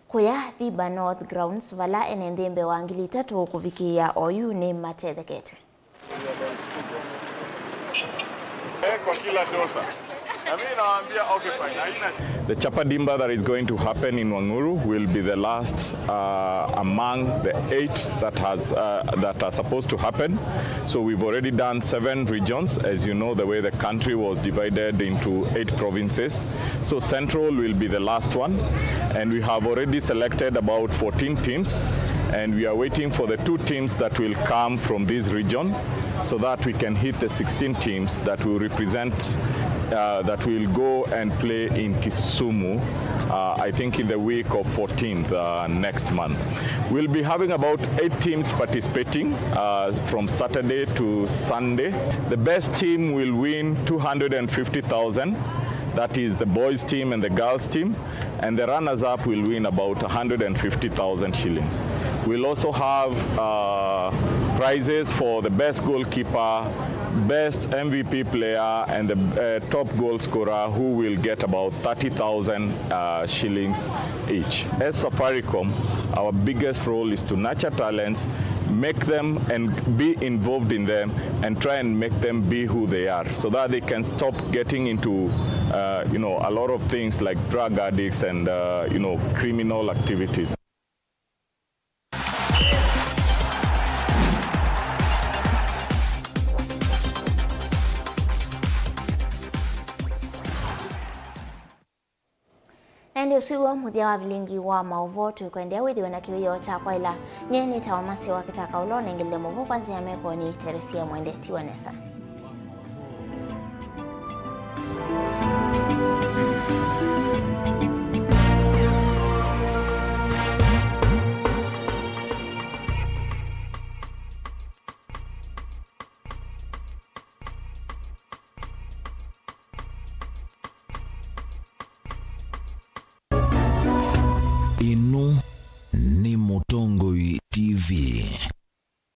kũya Thiba North Grounds, vala ene nthĩ mbee wa ngili itatũ kũvikĩĩa oyu nĩmatethekete. Eh, kwa kila dosa. Na mimi nawaambia, okay, fine, haina shida. The Chapa Dimba that is going to happen in Wang'uru will be the last, uh, among the eight that has, uh, that are supposed to happen. So we've already done seven regions. As you know, the way the country was divided into eight provinces. So Central will be the last one, and we have already selected about fourteen teams, and we are waiting for the two teams that will come from this region so that we can hit the sixteen teams that will represent, uh, that will go and play in Kisumu, uh, I think in the week of fourteenth, uh, next month. We'll be having about eight teams participating, uh, from Saturday to Sunday. The best team will win two hundred and fifty thousand. That is the boys team and the girls team, and the runners-up will win about one hundred and fifty thousand shillings. We'll also have, uh, prizes for the best goalkeeper, best M V P player, and the, uh, top goal scorer, who will get about thirty thousand, uh, shillings each. As Safaricom, our biggest role is to nurture talents, make them and be involved in them, and try and make them be who they are, so that they can stop getting into, uh, you know, a lot of things like drug addicts and, uh, you know, criminal activities. Na ĩndĩ ũsu w'o mũthya wa vilingi wa maũvoo. Tũikwendea wĩthĩwe na kĩwĩoo kya kwaĩla. Nyie nĩtawa Masi wa Kĩtaka, ũla ũnengelile maũvoo kwa nzĩa ya mekoni, Teresia Mwende. Tiwa nesa. Ĩno nĩ Mũtongoi T V.